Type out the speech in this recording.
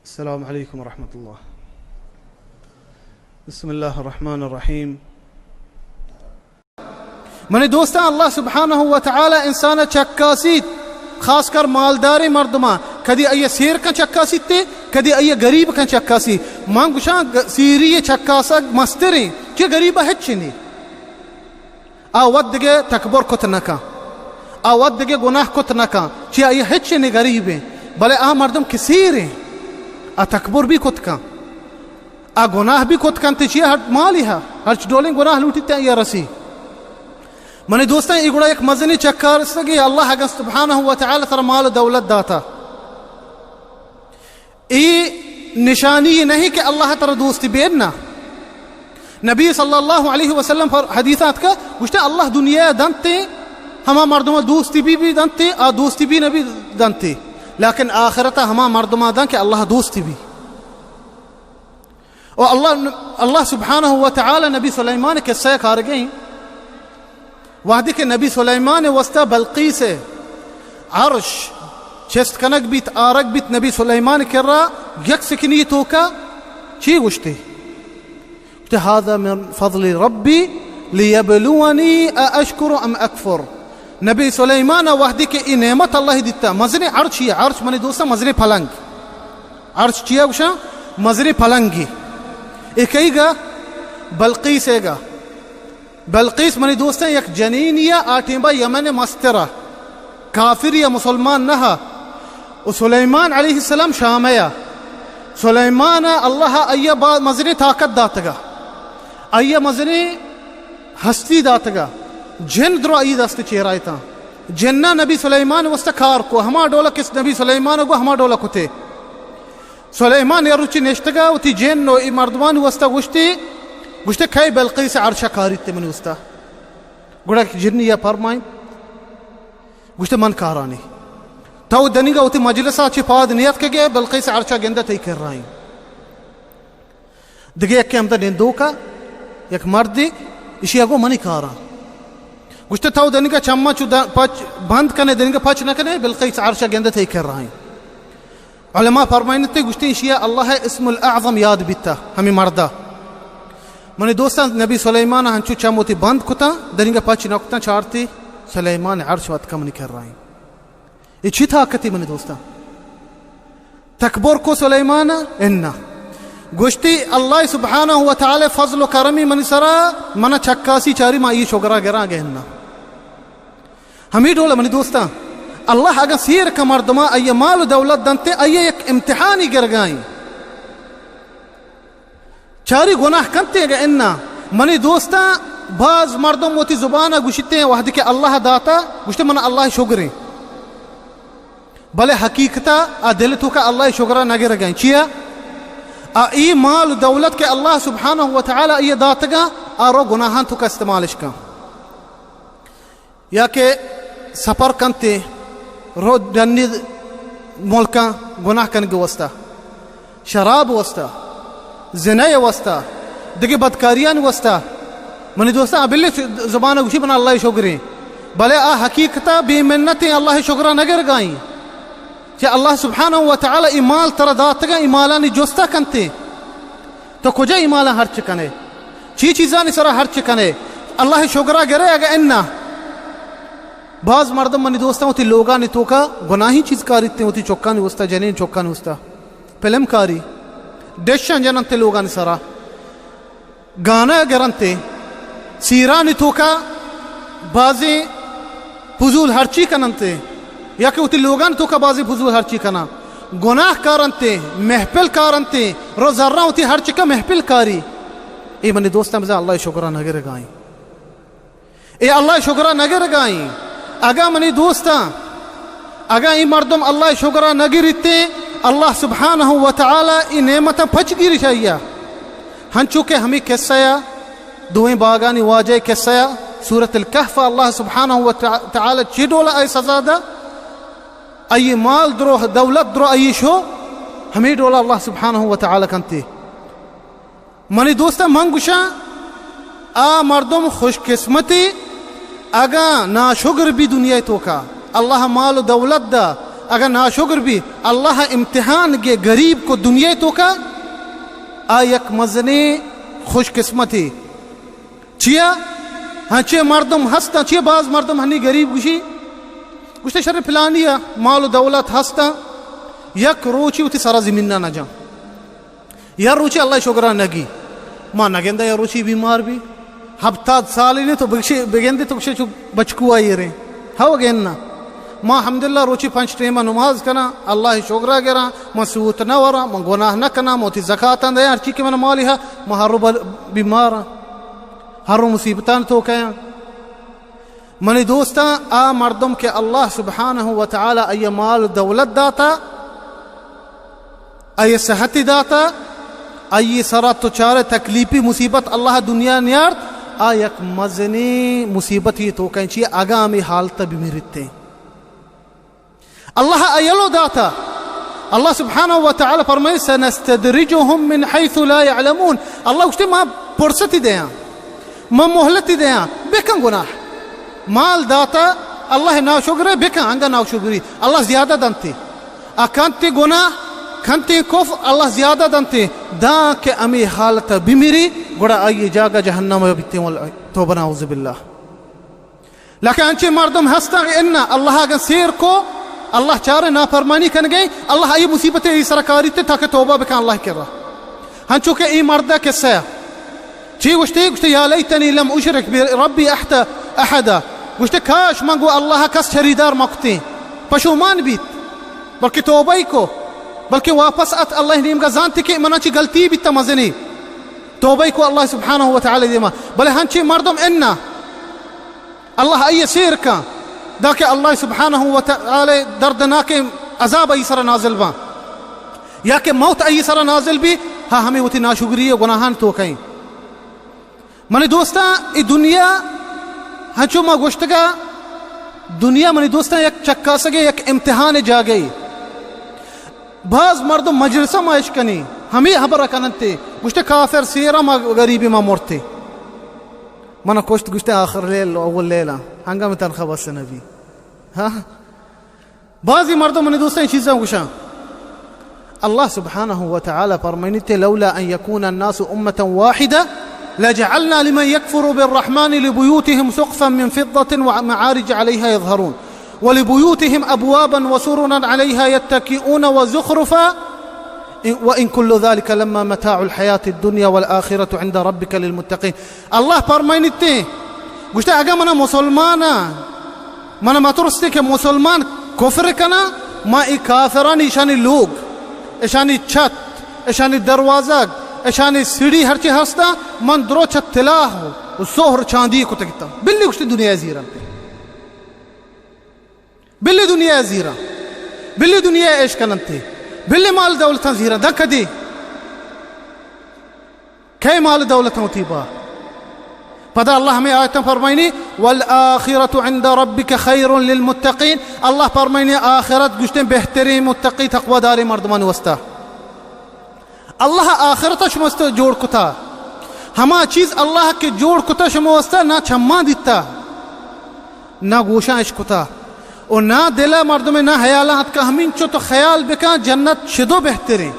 السلام علیکم ورحمۃ اللہ۔ بسم اللہ الرحمن الرحیم۔ منی دوستاں، اللہ سبحانہ و تعالی انسان ءَ چکاسیت، خاص کر مالداریں مردماں، کدی آئی ءَ سیر کن چکاسیت، کدی آئی ءَ گریب کن چکاسی۔ من گوشاں گ-، سیری ءِ چکاسگ مستریں، چہ گریب ءَ ہچ نی۔ آ وت دگہ تکبر کت نہ کن، آ وت دگہ گناہ کت نہ کن، چہ آئی ءَ ہچ نی، گریبیں، بلے آ مردم کہ سیریں، آ تکبر بھی کت کن۔ آ گناہ بھی کت کنت، چیا ہر مالی ہا، ہرچ ڈولیں گناہ لوٹیت آئی ءَ رسی۔ منی دوستاں، اے گڑا یک مزنیں چکارستگے، اللہ اگاں سبحانہ و تعالی ترا مال و دولت داتا، اے نشانی نہیں کہ اللہ ترا دوست بی، نہ۔ نبی صلی اللہ علیہ وسلم پر حدیث آتکا، گوشتے، اللہ دنیا دنتے، ہما مردم دوست بی بھی دنتے، آ دوست بی نبی دنتے، لیکن آخرت ہما مردم دن کہ اللہ دوست بی۔ و اللہ، اللہ سبحانہ و تعالی نبی سلیمان قصہ کارگیں۔ وہدے کہ نبی سلیمان واسطہ بلقیس عرش چست کنگ بیت، آرگ بیت، نبی سلیمان کرا یک سکنی توکا چی گوشتے؟ گوشتے، هذا من فضل ربی لیبلونی ااشکر ام اکفر۔ نبی سلیمان وہدے کہ ای نعمت اللہ دیتا، مزنیں عرشی، عرش منی دوستاں مزنیں پلنگ، عرش چیا گوشاں؟ مزنیں پلنگی۔ اے کئی گا؟ بلقیس گا۔ بلقیس منی دوستاں یک جنینی ءَ، آ ٹیمبا یمن مسترا، کافری ءَ، مسلمان نہ ءَ۔ و سلیمان علیہ السلام شام ءَ۔ سلیمان ءَ اللہ ءَ آئی ءَ با مزنیں طاقت داتگا، آئی ءَ مزنیں ہستی داتگا، جن درو آئی دست چیرا اتاں۔ جناں نبی سلیمان واسطہ کار کو، ہما ڈولا کس نبی سلیمان گو ہما ڈولا کتے۔ سلیمان یا روچی نشتگا وتی جن و ای مردمانی واسطہ گوشتی، گوشتے، کئے بلقیس عرشا کاریت منی واسطہ؟ گڑا جنی یا پرمائیں، گوشتے، من کارانی۔ تو دنیگا وتی مجلسا چہ پاد نیت کہ گئے، بلقیس عرشا گندہ تئی کرائیں۔ دگہ یکے ہمدا نندوکا، یک مردے، اشی گو منی کاراں۔ گوشتے، تو دنیگا چماں چو د-، پچ بند کنے، دنیگا پچ نہ کنے، بلقیس عرشا گندہ تئی کرائیں۔ علماء فرمائنتے، گوشتے، اشی اللہ اسم الاعظم یاد بیتا، ہمیں مردا۔ منی دوستاں، نبی سلیمان ہنچو چم وتی بند کتا، دنیگا پچ نہ کتا، چارتی سلیمان عرش واتکا منی کرائیں۔ اے چی طاقتی منی دوستاں؟ تکبر کو سلیمان؟ انا۔ گوشتی، اللہ سبحانہ و تعالی فضل و کرمی منی سرا، منا چکاسی چاری، ما ای شگرا گراں گہنا۔ ہمیں ڈول منی دوستاں، اللہ اگاں سیر کا مردما، آئی مال و دولت دنتے، آئی یک امتحانی گرگائیں۔ چاری گناہ کنتے گا انا۔ منی دوستاں، باز مردم وتی زبان گوشتے، وہدے کہ اللہ داتا، گوشتے، من اللہ شگریں۔ بلے حقیقتا آ دل توکا اللہ شگرا نہ گرگائیں۔ چیا؟ آ ای مال دولت کہ اللہ سبحانہ و تعالی ای داتگا، آ رو گناہان توکا استعمالش کن۔ یا کہ سفر کنتے، رو ڈنی ملکاں گناہ کنگے واسطہ، شراب واسطہ، زنا واسطہ، دگہ بدکاریان واسطہ۔ منی دوستاں، آ بلے زبان گوشی، من اللہ شگریں، بلے آ حقیقتا بے منتیں، اللہ شگرا نہ گرگائیں۔ کہ اللہ سبحانہ و تعالی ای مال ترا داتگا، ای مالانی جستا کنتے۔ تو کجا ای مالاں ہرچ کنے؟ چی چیزانی سرا ہرچ کنے؟ اللہ شگرا گرے اگا انا۔ باز مردم منی دوستاں وتی لوگانی توکا گناہی چیز کاریتے، وتی چکانی وستا، جنین چکانی وستا فلم کاری، ڈشاں جننتے لوگانی سرا، گانا گرنتے، سیرانی توکا بازیں فضول ہرچی کننتے، یا کہ وتی لوگانی توکا بازیں فضول ہرچی کناں، گناہ کارنتے، محفل کارنتے، رو زراں وتی ہرچکا محفل کاری۔ اے منی دوستاں، بزاں اللہ شگرا نہ گرگائیں۔ اے اللہ شگرا نہ گرگائیں۔ اگاں منی دوستاں، اگاں اے مردم اللہ شگرا نہ گریتیں، اللہ سبحانہ و تعالی اے نعمتاں پچ گیری چاہیا۔ ہنچو کہ ہمیں قصہ یا، دوئیں باغانی واجہ قصہ یا، سورۃ الکہف، اللہ سبحانہ و تعالی چی ڈولا آئی سزا دا، آئی مال درو، دولت درو آئی شو، ہمیں ڈولا اللہ سبحانہ و تعالی کنتے۔ منی دوستاں، من گوشاں، آ مردم خوش قسمتی، اگاں ناشگر بی دنیا توکا، اللہ مال و دولت دا، اگاں ناشکر بی، اللہ امتحان گے غریب کو دنیا توکا، آ یک مزنیں خوش قسمتے۔ چیا؟ ہنچیں مردم ہستاں، چیا باز مردم ہنی غریب گوشی، گوشتے شر پلانی ء مال و دولت ہستاں، یک روچی وتی سرا زمین نہ جاں۔ یا روچی اللہ شگرا نگی۔ ما نگندہ یا روچی بیمار بی۔ ہفتاد سال نے تو بگشے، بگندے تو گشے چو بچکو آئی رے۔ ہو گن نا۔ ما الحمدللہ روچی پنچ ٹیم نماز کنا، اللہ شگرا گرا، ما سوت نہ ورا، ما گناہ نہ کنا، ما وتی زکاتاں دیا، ہر چی کہ من مالی ہا، ما ہر رو بل-، بیمار ہاں۔ ہر رو مصیبتان تو کیا۔ منی دوستاں، آ مردم کہ اللہ سبحانہ و تعالی آئی مال دولت داتا، آئی صحتی داتا، آئی سرا تو چارے تکلیفی مصیبت اللہ دنیا نیارت، آ یک مزنی مصیبت یہ تو کہیں چیئے اگاں ہمیں حالت بمیرتے۔ اللہ ایلو داتا۔ اللہ سبحانہ و تعالی فرمائے، "سنستدرجهم من حيث لا يعلمون۔" اللہ گوشتے، ما فرصتی دیاں، ما مہلتی دیاں، بکن گناہ۔ مال داتا، اللہ ناشکرے، بکن انگا ناشکری، اللہ زیادہ دنتے۔ اکنتے گناہ، کنتے کف، اللہ زیادہ دنتے۔ داں کہ امی حالت بمیری، گڑا آئی جاگہ جہنم بیتے، توبہ نعوذ باللہ۔ لیکن انچیں مردم ہستاں کہ انا اللہ اگاں سیر کو، اللہ چارے نافرمانی کنگے، اللہ ای مصیبت ای سرکاری تے تاکہ توبہ بکن اللہ کرا۔ ہنچو کہ ای مردہ قصہ چی گوشتے؟ گوشتے، "یا لیتنی لم اشرک بربی احد-، احدا۔" گوشتے، کاش من گو اللہ کس شریدار مکتیں۔ پشومان بیت، بلکہ توبہ ای کو، بلکہ واپس ات اللہ نیمگا، زانتے کہ منا چی غلطی بیتا مزنی۔ توبہ ای کو اللہ سبحانہ و تعالی دیما۔ بلے ہنچیں مردم انا اللہ آئی سیر کن، داں کہ اللہ سبحانہ و تعالی دردناکیں عذاب آئی سر نازل باں، یا کہ موت آئی سر نازل بی، ہا ہمیں وتی ناشکری و گناہان تو کہیں۔ منی دوستاں، ای دنیا ہنچو ما گوشتگا، دنیا منی دوستاں یک چکاسگے، یک امتحان جاگہے۔ باز مردم مجلساں ما اشکنی، ہمیں حبر کننتے، گوشتے کافر سیرا ما غریبی ما مرتے۔ من کشت گوشتے آخر لیل، اول لیلا، ہنگام تنخواہ بس نبی۔ ہاں؟ بعضی مردم منی دوستاں چیزاں گوشاں۔ اللہ سبحانہ و تعالی فرمائنیتے، "لولا ان یکون الناس امة واحدة لجعلنا لمن یکفر بالرحمن لبیوتهم سقفا من فضة ومعارج علیها یظهرون ولبیوتهم ابوابا وسررا علیها یتکئون وزخرفا وان کل ذلک لما متاع الحیاة الدنیا والآخرة عند ربک للمتقین۔" اللہ فرمائنیتے، گوشتے، اگاں منا مسلماناں، منا مترستے کہ مسلمان کفر کنا، ما ای کافرانی اشانی لوگ، اشانی چھت، اشانی دروازگ، اشانی سیڑھی ہرچی ہستا، من درو چہ طلا و زہر چاندی کتگتا۔ بلی گوشتے دنیا زیرنتے۔ بلی دنیا زیراں، بلی دنیا عیش کننتے، بلی مال دولتاں زیراں۔ داں کدی؟ کئے مال دولتاں وتی با؟ پدا اللہ ہمیں آیتاں فرمائنی، "والآخرة عند ربک خیر للمتقین۔" اللہ فرمائنی، آخرت گوشتیں بہترین متقی تقوی داریں مردمانی واسطہ۔ اللہ آخرت شما است جوڑ کتا۔ ہما چیز اللہ کہ جوڑ کتا شما واسطہ نہ چمان دیتا، نہ گوشاں اش کتا، و نہ دل مردم نہ حیالاں اتکا۔ ہمینچو تو خیال بکن، جنت شدو بہتریں۔